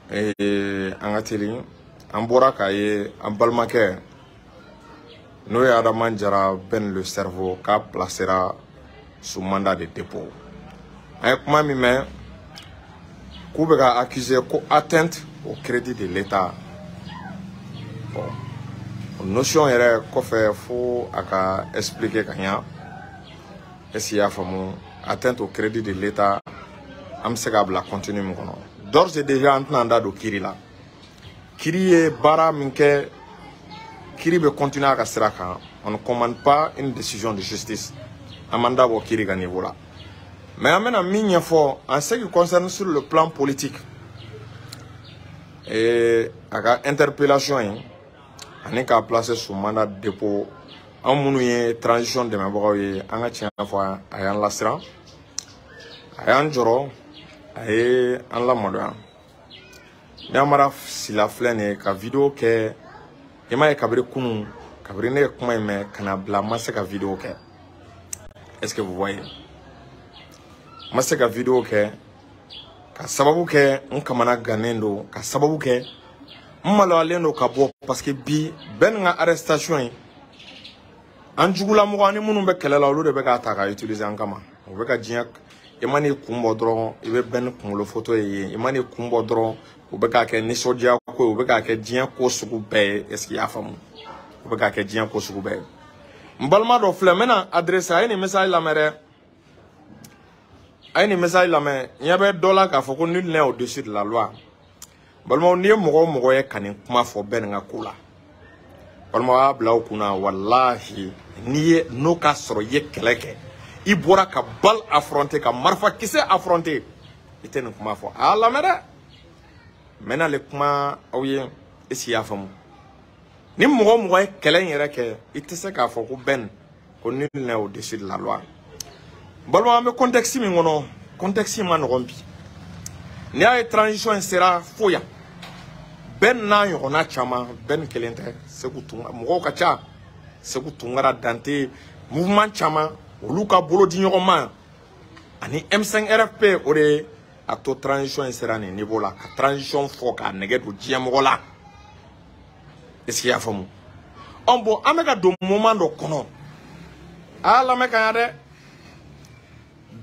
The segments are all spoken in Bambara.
An ka teli, an bɔra k'a ye an balimakɛ n'o ye Adama Jara Ben le cerveau k'a placera sous mandat de dépôt. An ye kuma min mɛn k'u bɛ ka accuser ko atteinte au crédit de l'État. Bon, o notion yɛrɛ kɔfɛ, fo a ka expliquer ka ɲa. Est ce que i y'a faamu? Atteinte au crédit de l'État, an bɛ se k'a bila contenu min kɔnɔ, d'ores et déjà an tɛna an da don kiiri la. Kiiri ye baara min kɛ, kiiri bɛ continuer a ka sira kan. On ne commande pas une décision de justice. An m'an da bɔ kiiri ka niveau la, mais an bɛna min ɲɛfɔ en ce qui concerne sur le plan politique et a ka interpellation in ani k'a placer sous mandat de dépôt, an minnu ye transition dɛmɛbagaw ye, an ka tiɲɛ fɔ, a y'an lasiran, a y'an jɔrɔ, a ye an lamaloya. Ni Amara Sila filɛ nin ye ka vidéo kɛ, i m'a ye, kabiri kunun, kabiri ne ye kuma in mɛn ka na bila, n ma se ka vidéo kɛ. Est ce que vous voyez? N ma se ka vidéo kɛ ka sababu kɛ n kamana gannen don, ka sababu kɛ n maloyalen don ka bɔ, parce que bi bɛɛ ni ka arrestation ye, an jugulamɔgɔ ani minnu bɛ kɛlɛ la, olu de bɛ k'a ta k'a utiliser an kama. U bɛ ka diɲɛ, i man'i kun bɔ dɔrɔn, i bɛ bɛɛ ni kunkolo photo ye yen. I man'i kun bɔ dɔrɔn, u bɛ k'a kɛ nisɔndiya ko ye, u bɛ k'a kɛ diɲɛ ko sugu bɛɛ ye. Est ce que i y'a faamu? U bɛ k'a kɛ diɲɛ ko sugu bɛɛ ye. N balima dɔ filɛ, n bɛna adresse a ye. Nin message lamɛn dɛ, a ye nin message lamɛn. Ɲɛ bɛ dɔ la k'a fɔ ko nul n'est au-dessus de la loi. Balimaw, n'i ye mɔgɔ o mɔgɔ ye ka nin kuma fɔ bɛɛ nin ka ko la, balimaw, a y'a bila aw kunna, walahi, n'i ye n'o k'a sɔrɔ i ye kɛlɛ kɛ, i bɔra ka balle affronter, ka marifakisɛ affronter, i tɛ nin kuma fɔ. A y'a lamɛn dɛ, n bɛn'ale kuma aw ye. Est ce que i y'a faamu? Ni mɔgɔ o mɔgɔ ye kɛlɛ in yɛrɛ kɛ, i tɛ se k'a fɔ ko bɛn ko nul n'est au-dessus de la loi. Balimaw, an bɛ contexte min kɔnɔ, contexte in ma nɔgɔn bi. N'i y'a ye transition in sera fo yan, bɛn n'a ɲɔgɔnna caman, bɛn kelen tɛ, Segu Tunka mɔgɔw ka ca, Segu Tunkara, Dante, mouvement caman, olu ka bolo di ɲɔgɔn ma ani M5 RFP, o de ye a to transition in sera nin niveau la, ka transition fɔ k'a nɛgɛ don diɲɛ mɔgɔ la. Est ce que i y'a faamu? Ɔn, bon, an bɛ ka don moment dɔ kɔnɔ, a y'a lamɛn ka ɲa dɛ.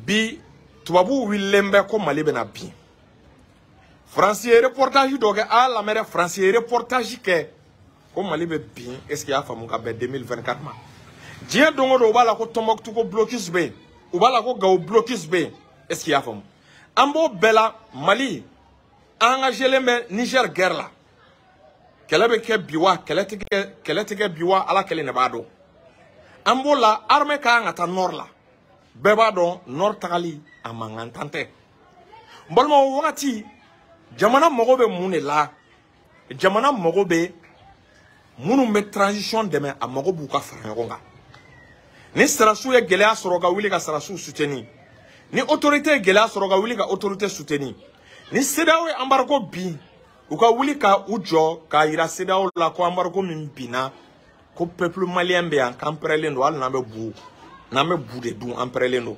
Bi tubabuw wililen bɛ ko Mali bɛna bin. Faransi ye reportage dɔ kɛ, a y'a lamɛn dɛ, Faransi ye reportage kɛ ko Mali bɛ bin. Est ce que i y'a faamu? Ka bɛn 2024 ma, diɲɛ don o don u b'a la ko Tɔnbɔkutu ko blocus bɛ yen, u b'a la ko Gawo blocus bɛ yen. Est ce que i y'a faamu? An b'o bɛɛ la, Mali engagélen bɛ Niger guerre la. Kɛlɛ bɛ kɛ bi wa, kɛlɛ tɛ kɛ, kɛlɛ tɛ kɛ bi wa, Ala kelen de b'a dɔn. An b'o la, armée ka kan ka taa nord la. Bɛɛ b'a dɔn nord tagali a mankan tan tɛ. N balimaw, wagati jamana mago bɛ mun de la? Jamana mago bɛ minnu bɛ transition dɛmɛ, a mago b'u ka fara ɲɔgɔn kan. Ni sarasiw ye gɛlɛya sɔrɔ, ka wuli ka sarasiw soutenir. Ni autorité ye gɛlɛya sɔrɔ, ka wuli ka autorité soutenir. Ni CEDEAO ye embargo bin, u ka wuli ka u jɔ k'a yira CEDEAO la ko embargo min binna, ko peuple malien bɛ yan, k'an pɛrɛlen don. Hali n'an bɛ bu, n'an bɛ bu de dun, an pɛrɛlen don.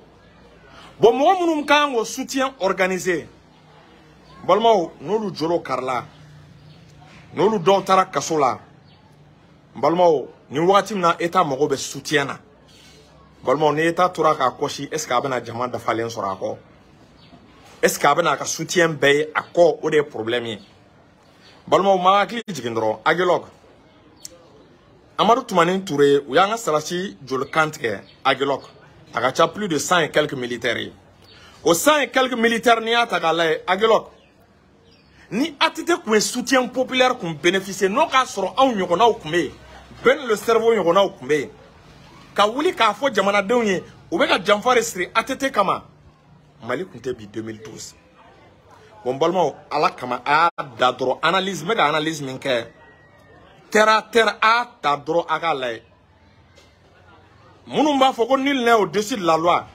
Bon, mɔgɔ minnu kan k'o soutien organiser, balimaw, n'olu jolo karila, n'olu dɔw taara kaso la, n balimaw, ni wagati min na État mago bɛ soutien na, balimaw, ni État tora k'a kɔsi, est ce que a bɛna jama dafalen sɔrɔ a kɔ? Est ce que a bɛna a ka soutien bɛɛ ye a kɔ? O de ye problème ye. Balimaw, ma hakili jigin dɔrɔn, Aguelhok, Amadu Tumani Ture, u y'an ka sarasi joli kan tigɛ Aguelhok? A ka ca plus de 100 et quelques militaires ye. O 100 et quelques militaires, n'i y'a ta k'a lajɛ, Aguelhok, ni ATT kun ye soutien populaire kun bénéficier, n'o k'a sɔrɔ anw ɲɔgɔnnaw kun bɛ yen, Ben le cerveau ɲɔgɔnnaw kun bɛ yen, ka wuli k'a fɔ jamanadenw ye u bɛ ka janfa de siri ATT kama, Mali kun tɛ bi 2012. Bon, n balimaw, Ala kama, a y'a da dɔrɔn, analyse n bɛ ka analyse min kɛ terre à terre, a y'a ta dɔrɔn, a k'a lajɛ. Minnu b'a fɔ ko nul n'est au-dessus de la loi,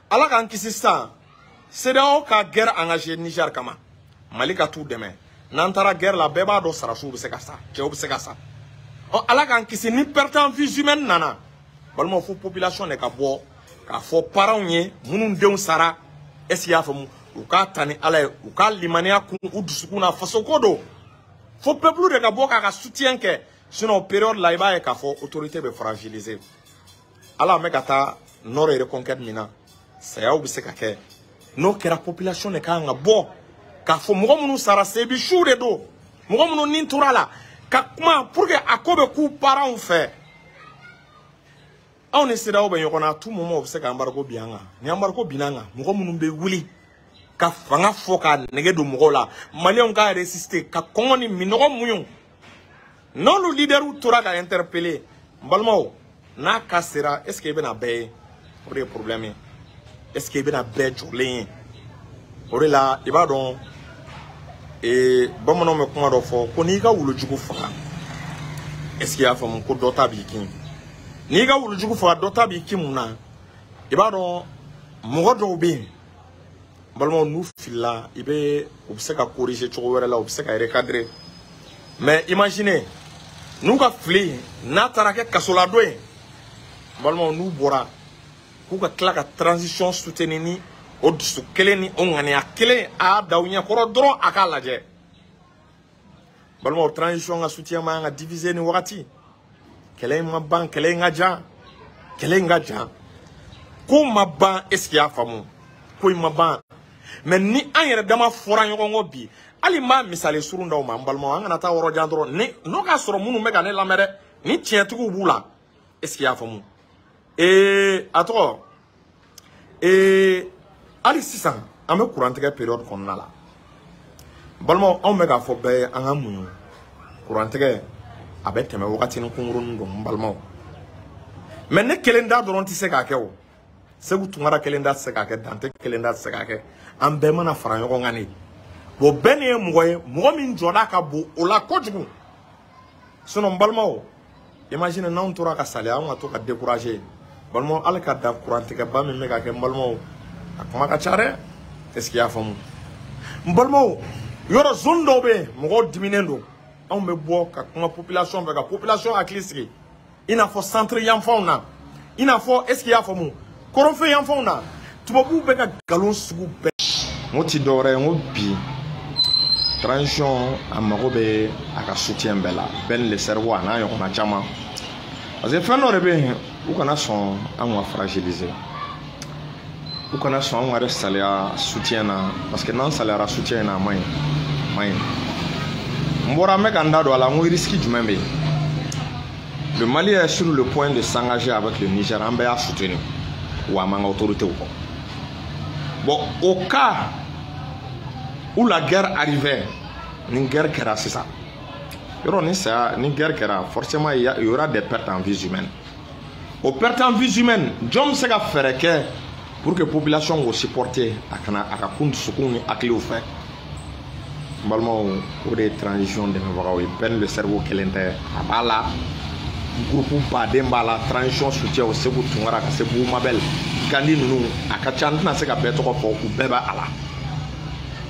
Ala k'an kisi sisan, CEDEAO ka guerre engagée Niger kama, Mali ka t'u dɛmɛ. N'an taara guerre la, bɛɛ b'a dɔn sarasiw bɛ se ka sa, cɛw bɛ se ka sa. Ɔ, Ala k'an kisi, ni perte en vies humaines nana, balimaw, fo population de ka bɔ k'a fɔ parents ye minnu denw sara. Est ce que i y'a faamu? U k'a ta ni Ala ye, u k'a limaniya kun u dusukun na, faso ko don. Fo peuple de ka bɔ k'a ka soutien kɛ, sinon période la i b'a ye k'a fɔ autorité bɛ fragiliser. Ala an bɛ ka taa nord reconquête min na, sayaw bɛ se ka kɛ. N'o kɛra, population de kan ka bɔ k'a fɔ mɔgɔ minnu sara, sebi su de don, mɔgɔ minnu ni tora la ka kuma pour que a ko bɛ k'u parents fɛ. Anw ni CEDEAO bɛ ɲɔgɔn na, à tout moment u bɛ se ka embargo bin an kan. Ni embargo binna an kan, mɔgɔ minnu bɛ wuli ka fanga fɔ ka nɛgɛ don mɔgɔw la, maliyɛnw ka résister ka kɔngɔ ni minɔgɔ muɲu, n'olu leaderw tora ka interpeller, n balimaw, n'a cas sera, est ce que i bɛna bɛɛ ye? O de ye problème ye. Est ce que i bɛna bɛɛ jɔlen ye? O de la i b'a dɔn, bamananw bɛ kuma dɔ fɔ ko n'i ka wulujugu faga, est ce que i y'a faamu, ko dɔ ta b'i kin. N'i ka wulujugu faga, dɔ ta b'i kin. Mun na? I b'a dɔn, mɔgɔ dɔw bɛ yen, n balimaw, n'u filila, i bɛ u bɛ se ka corriger cogo wɛrɛ la, u bɛ se ka recadrer. Mais imaginez n'u ka fili n'a taara kɛ kasoladon ye, n balimaw, n'u bɔra k'u ka tila ka transition soutenir ni o dusu kelen ni o ŋaniya kelen, a y'a da u ɲɛkɔrɔ dɔrɔn, a k'a lajɛ. Balimaw, transition ka soutien man kan ka diviser ni wagati. Kɛlɛ in ma ban, kɛlɛ in ka jan, kɛlɛ in ka jan, ko ma ban. Est ce que i y'a faamu? Ko in ma ban. Mais ni an yɛrɛ dama fɔra ɲɔgɔn kɔ bi, hali n b'a misali surun d'aw ma, n balimaw, an kana taa yɔrɔ jan dɔrɔn. Ni n'o k'a sɔrɔ minnu bɛ ka ne lamɛn dɛ, ni tiɲɛtigiw b'u la, est ce que i y'a faamu? A tɔgɔ, hali sisan an bɛ kurantigɛ période kɔnɔna la. Balimaw, anw bɛ k'a fɔ bɛɛ ye, an ka muɲu, kurantigɛ a bɛ tɛmɛ wagatinin kunkurunin don, n balimaw. Mais ne kelen da dɔrɔn tɛ se k'a kɛ. O Segu Tunkara kelen da tɛ se k'a kɛ, Dante kelen da tɛ se k'a kɛ. An bɛɛ mana fara ɲɔgɔn kan de. Bon, bɛɛ nin ye mɔgɔ ye, mɔgɔ min jɔda ka bon o la kojugu. Sinon n balimaw, imagine n'anw tora ka saliya, anw ka to ka décourager. Balimaw, hali ka dan kurantigɛba min bɛ ka kɛ, n balimaw, a kuma ka ca dɛ. Est ce que i y'a faamu? N balimaw, yɔrɔ zone dɔw bɛ yen, mɔgɔw diminen don. Anw bɛ bɔ ka kuma population fɛ, ka population hakili sigi, i n'a fɔ centre yanfanw na, i n'a fɔ, est ce que i y'a faamu, kɔrɔnfɛ yanfanw na, tubabuw bɛ ka nkalon sugu bɛɛ. N ko ti dɔwɛrɛ ye, n ko bi transition a mago bɛ a ka soutien bɛɛ la, Ben le cerveau a n'a ɲɔgɔnna caman, parce que fɛn dɔ de bɛ yen, u kana sɔn anw ka fragiliser, u kana sɔn anw ka saliya soutien na, parce que n'an saliyara soutien na, a man ɲi, a man ɲi. N bɔra, n bɛ ka n da don a la, n ko risque jumɛn bɛ yen? Le Mali est sur le point de s'engager avec le Niger. An bɛɛ y'a soutenu, wa a m'an ka autorité kɔ. Bon, au cas où la guerre arrivait, ni guerre kɛra sisan, yɔrɔ ni saya, ni guerre kɛra, forcément il y aura des pertes en vies humaines. O pertes en vies humaines, jɔn bɛ se ka fɛɛrɛ kɛ pour que population k'o supporter, a kana a ka kun dusukun ni hakiliw fɛ? N balimaw, o de ye transition dɛmɛbagaw ye. Ben le cerveau kelen tɛ, a b'a la, groupe baden b'a la. Transition soutien o, Segu Tunkara ka se Bugu Mabel, Gandi ninnu, a ka ca, n tɛna se ka bɛɛ tɔgɔ fɔ, u bɛɛ b'a a la.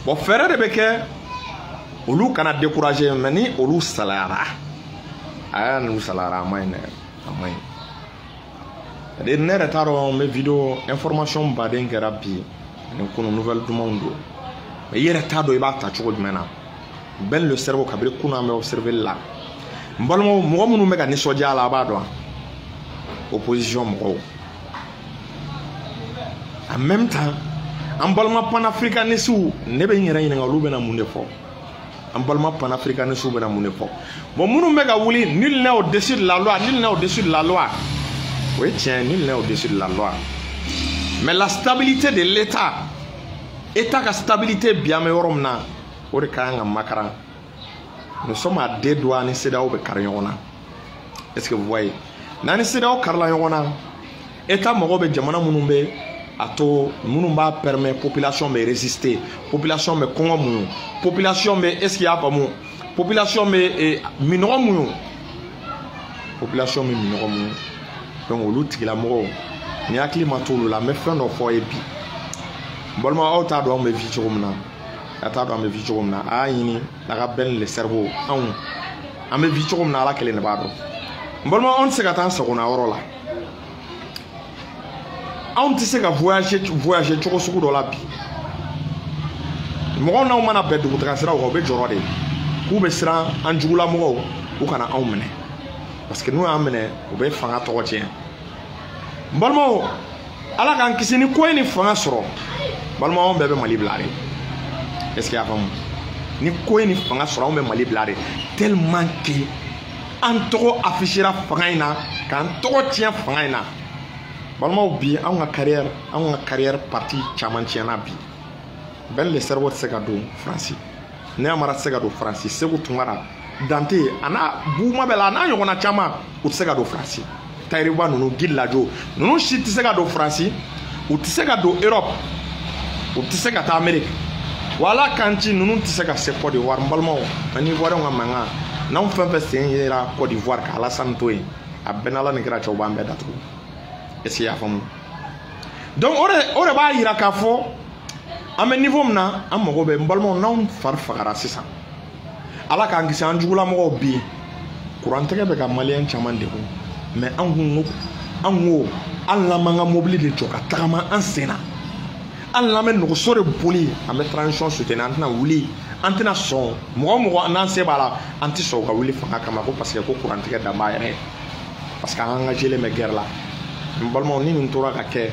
Bon, fɛɛrɛ de bɛ kɛ olu kana décourager. Mais ni olu salayara, a y'a n'u salayara, a ma ɲi dɛ, a ma ɲi. C'est-à-dire ne yɛrɛ t'a dɔn, n bɛ vidéo information baden kɛra bi ani kunu, nouvelle dumanw don, mais i yɛrɛ t'a dɔn i b'a ta cogo jumɛn na. Ben le cerveau, kabini kunun an bɛ observer la, n balimaw, mɔgɔ minnu bɛ ka nisɔndiya a la, a b'a dɔn, opposition mɔgɔw. En même temps, an balima panafricanistes, ne bɛ n yɛrɛ ɲininka, olu bɛna mun de fɔ? An balima panafricanistes bɛna mun de fɔ? Bon, minnu bɛ ka wuli, nul n'est au-dessus de la loi, nul n'est au-dessus de la loi, o ye tiɲɛ, nul n'est au-dessus de la loi, mais la stabilité de l'État, État ka stabilité bi, an bɛ yɔrɔ min na, o de ka kan ka makaran. Nous sommes à deux doigts ni CEDEAO bɛ kari ɲɔgɔn na. Est-ce que vous voyez? N'an ni CEDEAO karila ɲɔgɔn na, État mago bɛ jamana minnu bɛ a to, minnu b'a permet population bɛ résister, population bɛ kɔngɔ muɲu, population bɛ, est ce que i y'a faamu, population bɛ minɔgɔ muɲu, population bɛ minɔgɔ muɲu. Donc olu tigilamɔgɔw, ni hakili ma t'olu la, n bɛ fɛn dɔ fɔ ye bi, n balima, aw t'a dɔn anw bɛ vie cogo min na, a t'a dɔn an bɛ vie cogo min na. A y'a ɲini a ka Ben le cerveau, anw an bɛ vie cogo min na, Ala kelen de b'a dɔn. N balima, anw tɛ se ka taa an sagona yɔrɔ la, anw tɛ se ka voyager voyager cogo sugu dɔ la bi. Mɔgɔw n'anw mana bɛn dugutaga siraw kan, u bɛ jɔrɔ de k'u bɛ siran an jugulamɔgɔw u kana anw minɛ, parce que n'u y'an minɛ, u bɛ fanga tɔgɔ tiɲɛ. N balimaw, Ala k'an kisi ni ko ye ni fanga sɔrɔ, balimaw, anw bɛɛ bɛ Mali bila de. Est ce que y'a faamu? Ni ko ye ni fanga sɔrɔ, anw bɛ Mali bila de, tellement que an tɔgɔ affichera fanga in na, k'an tɔgɔ tiɲɛ fanga in na. Balimaw, bi anw ka carrière partie caman tiɲɛna bi. Ben le Cerveau tɛ se ka don Faransi, ne Amara tɛ se ka don Faransi, Segu Tunkara, Dante a n'a Buma bɛɛ la, a n'a ɲɔgɔnna caman, u tɛ se ka don Faransi. Tayiriba ninnu, Guy Lajo ninnu si tɛ se ka don Faransi, u tɛ se ka don Europe, u tɛ se ka taa Amérique. Wala kan ci ninnu tɛ se ka se Côte d'Ivoire. N balimaw, ani Ivoirien ka mankan n'anw fɛn fɛn sen yera Côte d'Ivoire ka Alassane to yen, a bɛɛ n'Ala ni kira cɛ, u b'an bɛɛ datugu. Est ce que i y'a faamu? Donc o de b'a yira k'a fɔ an bɛ niveau min na, an mago bɛ. N balimaw, n'anw fari fagara sisan, Ala k'an kisi an jugulamɔgɔw. Bi kurantigɛ bɛ ka Malien caman degun, mais an kun ko, an ko hali n'an m'an ka mobili de jɔ ka tagama an sen na, hali n'an bɛ nɔgɔso de boli, an bɛ transition soutenir. An tɛna wuli, an tɛna sɔn mɔgɔ o mɔgɔ n'an se b'a la, an tɛ sɔn u ka wuli fanga kama ko parce que ko kurantigɛ dan b'a yɛrɛ ye, parce que an engagé bɛ guerre la. N balimaw, ni nin tora ka kɛ,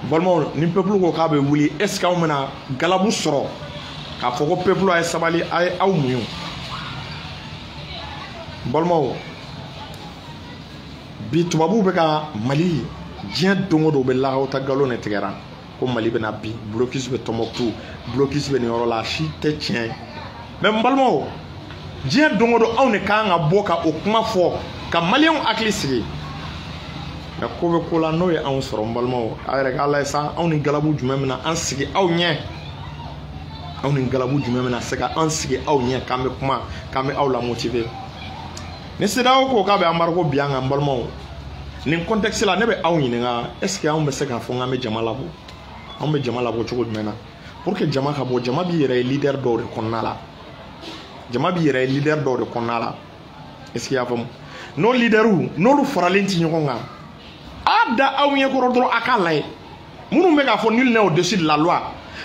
n balimaw, ni peuple ko k'a bɛ wuli, est ce que anw bɛna galabu sɔrɔ k'a fɔ ko peuple a ye sabali, a ye aw muɲu? N balimaw, bi tubabuw bɛ ka Mali diɲɛ don o don, u bɛ lagaw ta nkalon de tigɛra ko Mali bɛna bin, blocus bɛ Tɔnbɔkutu, blocus bɛ nin yɔrɔ la. A si tɛ tiɲɛ ye. Mais n balimaw, diɲɛ don o don, anw de kan ka bɔ ka o kuma fɔ ka Malienw hakili sigi. Mais ko bɛ ko la, n'o ye anw sɔrɔ, n balimaw, a yɛrɛ k'a lajɛ sa, anw ni galabu jumɛn bɛna an sigi aw ɲɛ? Anw ni galabu jumɛn bɛna se ka an sigi aw ɲɛ k'an bɛ kuma, k'an bɛ aw la motiver? Ni CEDEAO ko k'a bɛ embargo bi an kan, n balimaw, nin contexte la, ne bɛ aw ɲininka: est ce que anw bɛ se k'a fɔ k'an bɛ jama labɔ? Anw bɛ jama labɔ cogo jumɛn na pour que jama ka bɔ? Jama b'i yɛrɛ ye leader dɔw de kɔnɔna la, jama b'i yɛrɛ ye leader dɔw de kɔnɔna la. Est ce que i y'a faamu? N'o leaderw n'olu faralen ti ɲɔgɔn kan, a da aw ɲɛkɔrɔ dɔrɔn, a k'a lajɛ minnu bɛ k'a fɔ nul n'est au-dessus de la loi.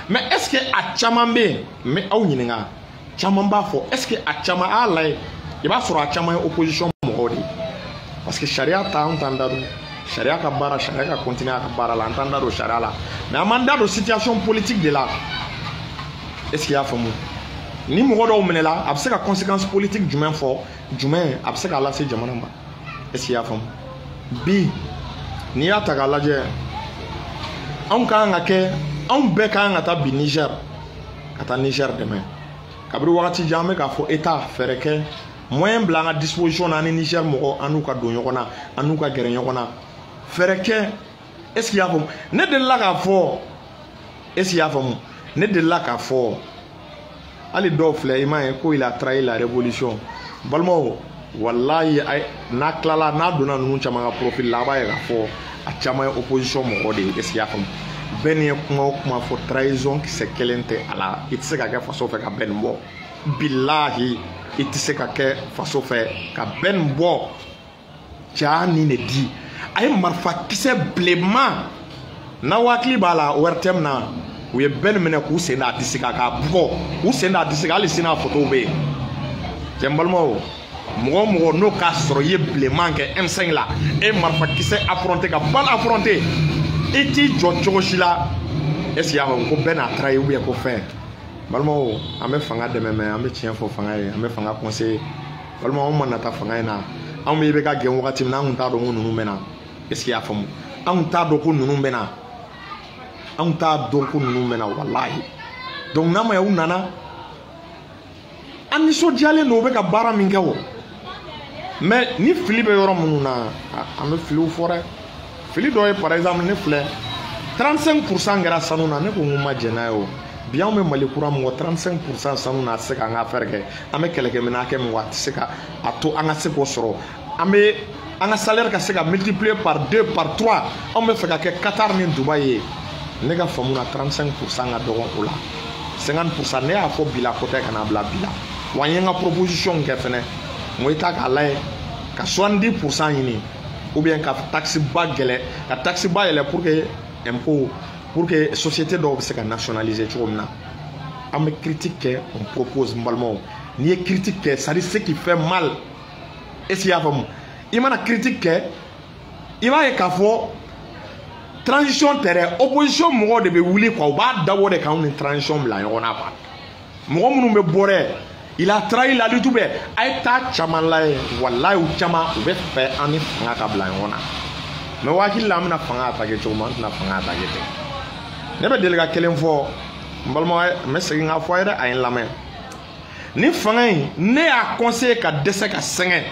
Mais est ce que a caman bɛ yen? N bɛ aw ɲininka, caman b'a fɔ, est ce que a caman, a y'a lajɛ, i b'a sɔrɔ a caman ye opposition mɔgɔw de ye, parce que sariya ta, anw t'an da don sariya ka baara, sariya ka continuer a ka baara la, an t'an da don sariya la, mais an b'an da don situation politique de la. Est ce que i y'a faamu? Ni mɔgɔ dɔw minɛla, a bɛ se ka conséquence politique jumɛn fɔ, jumɛn a bɛ se k'a lase jamana ma? Est ce que i y'a faamu? Bi n'i y'a ta k'a lajɛ, anw ka kan ka kɛ, anw bɛɛ ka kan ka taa bi Niger, ka taa Niger dɛmɛ. Kabini wagati jan, an bɛ k'a fɔ État fɛɛrɛ kɛ, moyen bila an ka disposition na, an ni Niger mɔgɔ, an n'u ka don ɲɔgɔn na, an n'u ka gɛrɛ ɲɔgɔn na, fɛɛrɛ kɛ. Est ce que i y'a faamu? Ne delila k'a fɔ, est ce que i y'a faamu? Ne delila k'a fɔ, hali dɔw filɛ, i m'a ye ko il a trahi la révolution. Balimaw, walayi, n'a tilala, n'a donna ninnu caman ka profil la, a b'a ye k'a fɔ a caman ye opposition mɔgɔ de ye. Est ce que i y'a faamu? Bɛɛ ni ye kuma o kuma fɔ, trahison kisɛ kelen tɛ a la. I tɛ se ka kɛ faso fɛ ka bɛɛ nin bɔ. Bilahi, i tɛ se ka kɛ faso fɛ ka bɛɛ nin bɔ. Jaa, nin de di a ye marifakisɛ bilenman. N'aw hakili b'a la, ORTM na, u ye bɛɛ nin minɛ k'u sen da a disi kan k'a bugɔ, k'u sen da a disi kan, hali sini a photo bɛ yen. Cɛ, n balimaw, mɔgɔ o mɔgɔ n'o k'a sɔrɔ i ye bilenman kɛ M5 la, e marifakisɛ affronter ka balle affronter, i t'i jɔ cogo si la. Est ce que y'a faamu ko bɛɛ n'a trahi ou bien ko fɛn? Balimaw, an bɛ fanga dɛmɛ, mais an bɛ tiɲɛ fɔ fanga ye, an bɛ fanga conseiller. Balimaw, anw ma nata fanga in na, anw bɛ IBK gɛn wagati min na, an kun t'a dɔn ko ninnu bɛ na. Est ce que y'a faamu? Anw t'a dɔn ko ninnu bɛ na, anw t'a dɔn ko ninnu bɛ na, walahi. Donc n'a ma ɲɛ u nana, an nisɔndiyalen don u bɛ ka baara min kɛ o. Mais ni fili bɛ yɔrɔ minnu na, an bɛ filiw fɔ dɛ. Fili dɔ ye, par exemple, ne filɛ, 35% kɛra sanu na, ne ko n ko ma jɛn n'a ye. O bi, anw bɛ Mali kura min kɔ, 35% sanu na, a tɛ se k'an ka affaire kɛ. An bɛ kɛlɛkɛminɛn hakɛ min kɔ, a tɛ se ka a to an ka se k'o sɔrɔ. An bɛ an ka salaire ka se ka multiplier par 2, par 3, anw bɛ fɛ ka kɛ Qatar ni Dubaï ye. Ne ka faamu na, 35% ka dɔgɔ o la, 50%. Ne y'a fɔ bi la, ko tɛ ka n'a bila bi la wa. N ye n ka proposition kɛ fɛnɛ, n ko i ta k'a lajɛ ka 70% ɲini, ou bien ka taxe ba gɛlɛ, ka taxe ba yɛlɛ pour que impôt, pour que société dɔw bɛ se ka nationaliser cogo min na. An bɛ critique kɛ, on propose. N balimaw, n'i ye critique kɛ, c'est à dire ce qui fait mal, est ce que i y'a faamu? I mana critique kɛ, i b'a ye k'a fɔ transition tɛ dɛ, opposition mɔgɔw de bɛ wuli quoi. U b'a dabɔ de k'anw ni transition bila ɲɔgɔn na quoi. Mɔgɔ minnu bɛ bɔ dɛ, il a trahi la lutte bɛɛ, a ye taa caman lajɛ, walayi, u caman u bɛ fɛ an ni fanga ka bila ɲɔgɔn na. Mais hakili la, an bɛna fanga attaquer cogo min, an tɛna fanga attaquer ten. Ne bɛ deli ka kelen fɔ, n balima, n bɛ segin k'a fɔ a ye dɛ, a ye n lamɛn. Ni fanga in, ne y'a conseiller ka dɛsɛ ka sɛgɛn,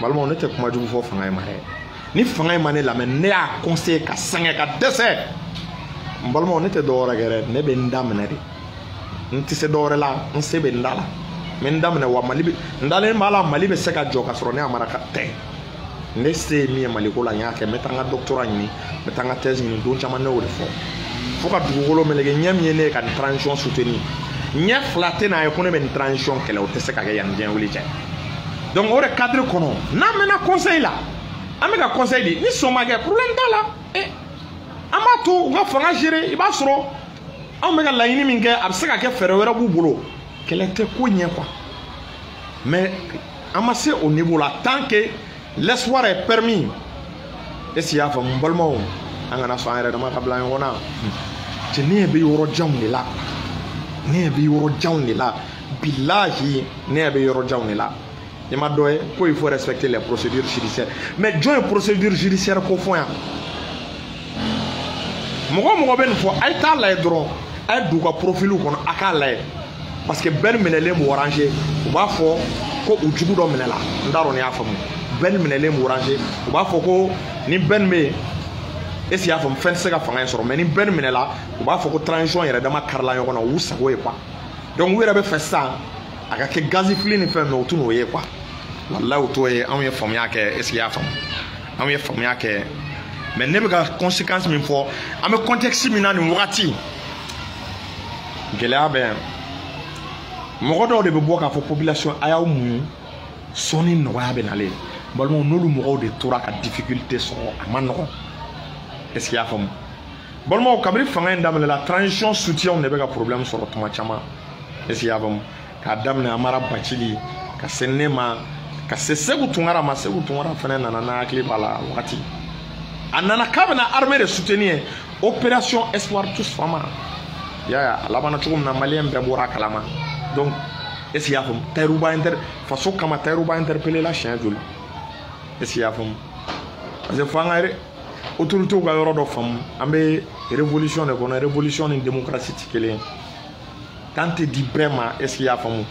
balimaw, ne tɛ kuma jugu fɔ fanga in ma dɛ. Ni fanga in ma ne lamɛn, ne y'a conseiller ka sɛgɛn ka dɛsɛ, n balimaw, ne tɛ dɔwɛrɛ kɛ dɛ, ne bɛ n da minɛ de. N tɛ se dɔwɛrɛ la, n se bɛ n da la, n bɛ n da minɛ. Wa Mali bɛ n dalen b'a la, Mali bɛ se ka jɔ ka sɔrɔ ne Amara ka tɛ. Ne se ye min ye Maliko la, n y'a kɛ. N bɛ taa n ka doctorat ɲini, n bɛ taa n ka thèse ɲini. Don caman ne y'o de fɔ fo ka dugukolo meleke. Ɲɛ min ye ne ye ka nin transition soutenir, ɲɛ fila tɛ n'a ye ko ne bɛ nin transition kɛlɛ, o tɛ se ka kɛ yanni diɲɛ wuli cɛ. Donc o de cadre kɔnɔ, n'an mɛnna conseil la, an bɛ ka conseil di, ni sɔn ma kɛ, problème t'a la. An b'a to u ka fanga gérer. I b'a sɔrɔ anw bɛ ka laɲini min kɛ, a bɛ se ka kɛ fɛɛrɛ wɛrɛ b'u bolo. Kɛlɛ tɛ ko ɲɛ quoi. Mais an ma se o niveau la tant que l'espoir est permis. Est ce que i y'a faamu? N balimaw, an kana sɔn an yɛrɛ dama ka bila ɲɔgɔn na. Cɛ, ne ɲɛ bɛ yɔrɔ janw de la, ne ɲɛ bɛ yɔrɔ janw de la, bilahi, ne ɲɛ bɛ yɔrɔ janw de la. I ma dɔ ye ko il faut respecter les procédures judiciaires. Mais jɔn ye procédure judiciaire ko fɔ yan? Mɔgɔ o mɔgɔ bɛ nin fɔ, a ye taa lajɛ dɔrɔn, a ye don u ka profil kɔnɔ, a k'a lajɛ, parce que bɛɛ minɛlen b'o ranger, u b'a fɔ ko u jugu dɔ minɛla. N t'a dɔn n'i y'a faamu. Bɛɛ minɛlen b'o ranger, u b'a fɔ ko ni bɛn bɛ yen, est ce que i y'a faamu, fɛn tɛ se ka fanga in sɔrɔ. Mais ni bɛn minɛla, u b'a fɔ ko transition yɛrɛ dama karila ɲɔgɔn na, u y'u sago ye quoi. Donc u yɛrɛ bɛ fɛ sisan a ka kɛ gazi fili ni fɛn, mais u t'o ye quoi. Walayi, u t'o ye. Anw ye faamuya kɛ, est ce que i y'a faamu? Anw ye faamuya kɛ. Mais ne bɛ ka conséquence min fɔ, an bɛ contexte min na nin wagati, gɛlɛya bɛ yan. Mɔgɔ dɔw de bɛ bɔ k'a fɔ population a y'aw muɲu, sɔnni nɔgɔya bɛ nalen. Balimaw, n'olu mɔgɔw de tora ka difficulté sɔrɔ, a ma nɔgɔn. Est ce que i y'a faamu? Balimaw, kabini fanga in daminɛla, transition soutien de bɛ ka problème sɔrɔ tuma caman. Est ce que i y'a faamu? K'a daminɛ Amara Bacili ka se ne ma, ka se Segu Tunkara ma. Segu Tunkara fana nana, n'a hakili b'a la, wagati a nana k'a bɛna armée de soutenir, opération Espoir tous Fama. I y'a ye a labanna cogo min na, maliyɛn bɛɛ bɔra a kalama. Donc est ce que i y'a faamu? Tayiruba inter faso kama, Tayiruba interpellé la siɲɛ joli? Est ce que i y'a faamu? Parce que fo an ka autorités ka yɔrɔ dɔ faamu, an bɛ révolution de kɔnɔ. Révolution ni démocratie tɛ kelen ye, kan tɛ di bɛɛ ma. Est ce que i y'a faamu?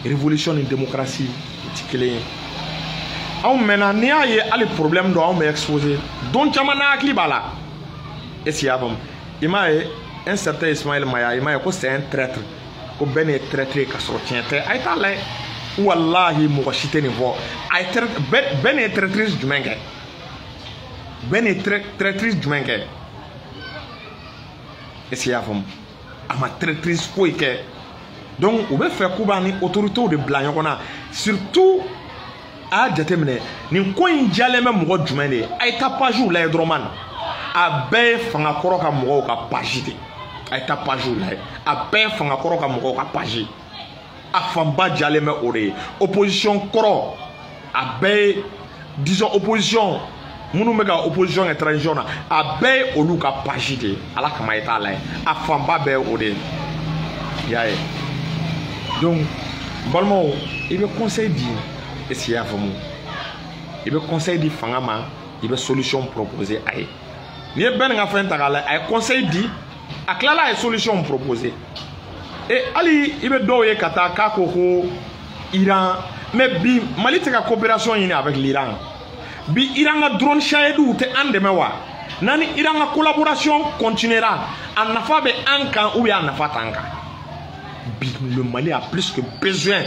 Révolution ni démocratie tɛ kelen ye. Anw mɛnna, n'i y'a ye hali problème dɔ anw bɛ exposé don caman, n'a hakili b'a la. Est ce que i y'a faamu? I m'a ye, un certain Ismaël Maya, i m'a ye ko c'est un traître, ko bɛɛ nin ye traître ye, ka sɔrɔ tiɲɛ tɛ. A ye taa lajɛ, walahi, mɔgɔ si tɛ nin fɔ. A ye traître, bɛɛ nin ye traîtrise jumɛn kɛ? Bɛɛ nin ye traîtrise jumɛn kɛ? Est ce que i y'a faamu? A ma traîtrise foyi kɛ. Donc u bɛ fɛ k'u b'a ni autorités de bila ɲɔgɔn na. Surtout a y'a jateminɛ, nin ko in jalen bɛ mɔgɔ jumɛn de ye? A ye taa pagew lajɛ dɔrɔn man, a bɛɛ ye fangakɔrɔ ka mɔgɔw ka page de. A ye taa pagew lajɛ, a bɛɛ ye fangakɔrɔ ka mɔgɔw ka page, a fanba jalen bɛ o de ye. Opposition kɔrɔ, a bɛɛ ye, disons, opposition minnu bɛ ka opposition kɛ transition na, a bɛɛ ye olu ka page de ye. Ala kama, i t'a lajɛ, a fanba bɛɛ ye o de ye. I y'a ye? Donc n balimaw, i bɛ conseil di, est ce que i y'a faamu? I bɛ conseil di fanga ma, i bɛ solution proposer a ye. N'i ye bɛɛ nin ka fɛn ta k'a lajɛ, a ye conseil di, a tilala a ye solution proposer. E hali i bɛ dɔw ye ka taa k'a ko ko Iran, mais bi Mali tɛ ka coopération ɲini avec l'Iran. Bi Iran ka drone Shahed tɛ an dɛmɛ wa? N'an ni Iran ka collaboration continuera, a nafa bɛ an kan ou bien a nafa t'an kan? Bi le Mali a plus que besoin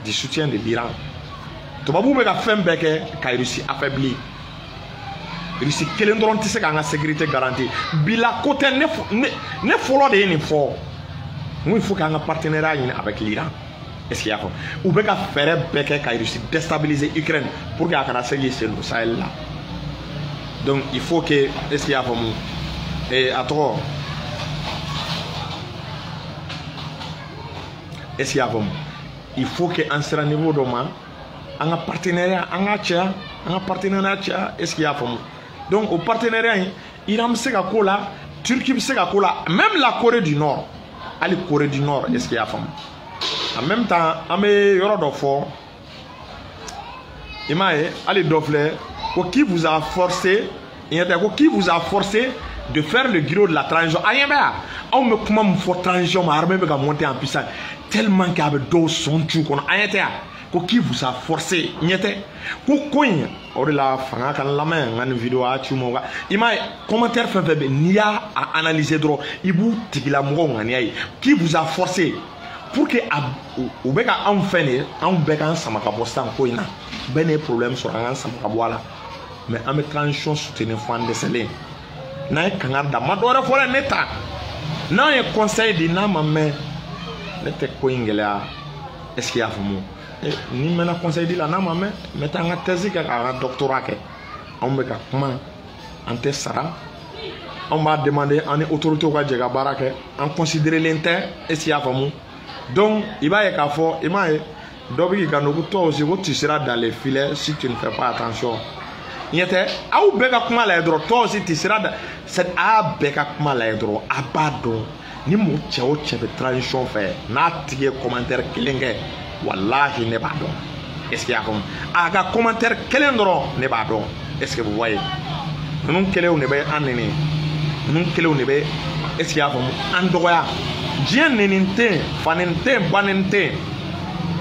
du soutien de l'Iran. Tubabuw bɛ ka fɛn bɛɛ kɛ ka Russie affaiblir. Russie kelen dɔrɔn tɛ se k'an ka sécurité garantir. Bila ko tɛ, ne fɔlɔ de ye nin fɔ. N ko il faut k'an ka partenariat ɲini avec l'Iran. Est ce que i y'a faamu? U bɛ ka fɛɛrɛ bɛɛ kɛ ka Russie déstabiliser Ukraine pour que a kana se k'i sen don Sahel la. Donc il faut que, est ce que i y'a faamu, a tɔgɔ Est-ce qu'il y a faamu? Il faut que an sera niveau dɔ ma, an ka partenariat an ka caya, an ka partenariat caya. Est-ce qu'il y a faamu? Donc o partenariat in, Iran bɛ se ka k'o la, Turquie bɛ se ka k'o la, même la Corée du Nord, hali Corée du Nord. Est-ce qu'il y a faamu? En même temps, an bɛ yɔrɔ dɔ fɔ, i m'a ye, hali dɔ filɛ ko qui vous a forcé, ɲɛ tɛ, ko qui vous a forcé de faire le griot de la transition. A ɲɛ bɛ yan, anw bɛ kuma min fɔ transition ma, armée bɛ ka monter en puissance tellement que a bɛ dɔw sɔn tu kɔnɔ. A ɲɛ tɛ yan, ko qui vous a forcé, ɲɛ tɛ, ko in o de la fanga ka n lamɛn, n ka nin vidéo a ci ma. I m'a ye, commentaire fɛn fɛn bɛ, n'i y'a analyser dɔrɔn, i b'u tigilamɔgɔw ŋaniya ye. Qui vous a forcé pour que a u bɛ ka anw fɛn de, anw bɛɛ k'an sama ka bɔ sisan ko in na, bɛɛ n'e problème sɔrɔ, an k'an sama ka bɔ a la. Mais an bɛ transition soutenir fo an dɛsɛlen. N'an ye kangari da, ma dɔwɛrɛ fɔ dɛ, ne ta n'an ye conseil di, n'a ma mɛn, ne tɛ ko in gɛlɛya. Est ce que i y'a faamu? Ni mɛnna conseil di la, n'a ma mɛn, n bɛ taa n ka thèse kɛ, k'an ka doctorat kɛ. Anw bɛ ka kuma, an tɛ sara, anw b'a demander an ni autorités ka jɛ ka baara kɛ, an considérelen tɛ. Est ce que i y'a faamu? Donc i b'a ye k'a fɔ, i m'a ye, dɔ bɛ k'i kanto ko toi aussi, ko tu seras dans les filets si tu ne fais pas attention. Ɲɛ tɛ, aw bɛɛ ka kuma lajɛ dɔrɔn, toi aussi tu seras dans c'est a bɛɛ ka kuma lajɛ dɔrɔn, a b'a dɔn ni mɔgɔ cɛ o cɛ bɛ transition fɛ, n'a tigi ye commentaire kelen kɛ, walahi ne b'a dɔn. Est ce que i y'a faamu? A ka commentaire kelen dɔrɔn, ne b'a dɔn. Est ce que vous voyez, ninnu kelenw de bɛ an nɛni, ninnu kelenw de bɛ, est ce que i y'a faamu, an dɔgɔya. Diɲɛ nɛni tɛ yen, fa nɛni tɛ yen, ba nɛni tɛ yen,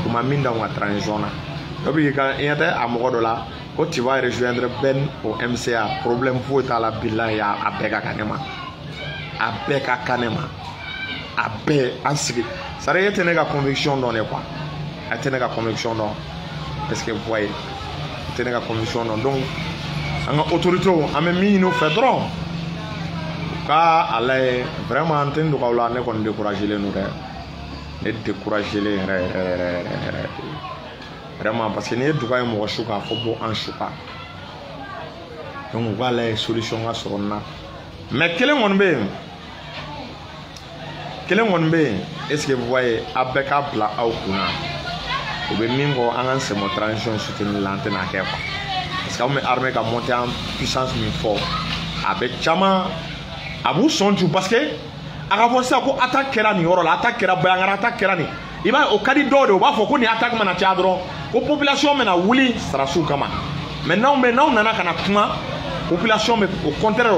u ma min d'anw ka transition na. Dɔ bɛ k'i ka ɲɛ tɛ a mɔgɔ dɔ la ko tu vas rejoindre Ben au MCA. Problème foyi t'a la, bilahi, a bɛɛ ka kan ne ma, a bɛɛ ka kan ne ma, a bɛɛ an sigi. C'est à dire, e tɛ ne ka conviction dɔn de quoi, a tɛ ne ka conviction dɔn. Est ce que vous voyez? E tɛ ne ka conviction dɔn. Donc an ka autorités, an bɛ min ɲini u fɛ dɔrɔn, u ka a lajɛ vraiment. An tɛ n dogo aw la, ne kɔni découragé len don dɛ, ne découragé len yɛrɛ yɛrɛ yɛrɛ yɛrɛ yɛrɛ vraiment, parce que n'i ye duga ye mɔgɔ su k'a fɔ bɔ an su kan, donc u k'a lajɛ solution ka sɔrɔ nin na. Mais kelen kɔni bɛ yen, kelen kɔni bɛ yen. Est ce que vous voyez? A bɛɛ k'a bila aw kunna, u bɛ min kɔ, an k'an sen bɔ transition soutenir la, an tɛna kɛ quoi, parce que anw bɛ armée ka monter en puissance min fɔ, a bɛ caman a b'u sɔn ju, parce que a ka fɔ sisan ko attaque kɛra nin yɔrɔ la, attaque kɛra Bandiagara, attaque kɛra nin, i b'a ye, o ka di dɔw de ye. U b'a fɔ ko nin attaque mana caya dɔrɔn, ko population bɛna wuli sarasiw kama. Mais n'anw bɛ, n'anw nana ka na kuma, population bɛ, au contraire,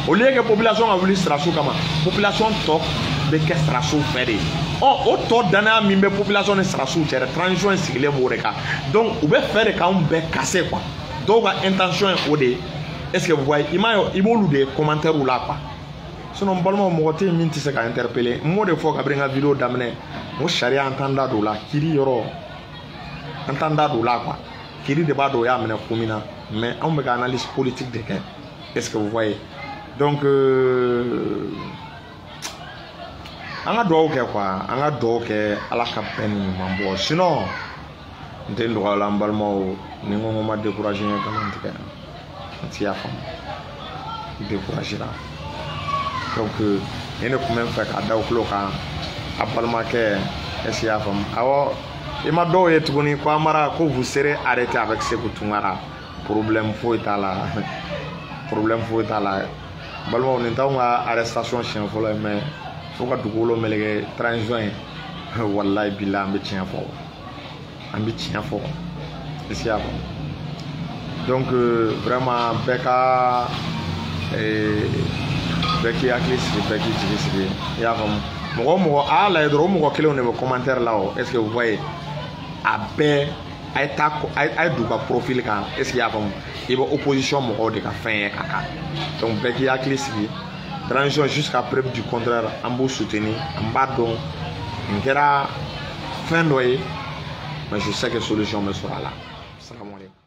au lieu que population ka wuli sarasiw kama, population tɔ bɛ kɛ sarasiw fɛ de. Ɔ o tɔ danaya min bɛ population ni sarasiw cɛ dɛ, transition in sigilen b'o de kan. Donc u bɛ fɛ de k'anw bɛɛ casser quoi, dɔw ka intention ye o de ye. Est ce que vous voyez? I m'a ye, i b'olu de ye commentaire la quoi. Sinon n balimaw, mɔgɔ tɛ yen min tɛ se ka interpeller. N m'o de fɔ kabini n ka vidéo daminɛ, n ko sariya, an t'an da don o la, kiiri yɔrɔ, an t'an da don o la quoi, kiiri de b'a dɔn o y'a minɛ kun min na. Mais anw bɛ ka analyse politique de kɛ. Est ce que vous voyez? Donc an ka dugawu kɛ quoi, an ka dugawu kɛ, Ala ka bɛn ni ɲuman bɔ. Sinon n tɛ n dɔgɔya la, n balimaw, ni n ko n ma découragé, n ye nkalon tigɛ, n ti y'a faamu, n découragé la. Donc nin de tun bɛ n fɛ k'a da o tulo kan, a balimakɛ. Est ce que i y'a faamu? Awɔ, i ma dɔw ye tuguni ko Amara, ko vous serez arrêté avec Sékou Tounkara. Problème foyi t'a la, problème foyi t'a la. Balimaw, nin t'anw ka arrestation siɲɛ fɔlɔ ye, mais fo ka dugukolo meleke transition ye. Walayi bilayi, an bɛ tiɲɛ fɔ, an bɛ tiɲɛ fɔ. Est ce que i y'a faamu? Donc vraiment, bɛɛ ka bɛɛ k'i hakili sigi, bɛɛ k'i jigi sigi. I y'a faamu? Mɔgɔ o mɔgɔ a y'a lajɛ dɔrɔn, o mɔgɔ kelenw de bɛ commentaire la o. Est ce que vous voyez? A bɛɛ a ye taa, a ye don u ka profil kan. Est ce que i y'a faamu? I bɛ opposition mɔgɔw de ka fɛn ye a kan. Donc bɛɛ k'i hakili sigi, transition jusqu'à preuve du contraire, an b'u soutenir. An b'a dɔn nin kɛra fɛn dɔ ye, mais je sais que solution bɛ sɔrɔ a la. Salamu aleykum.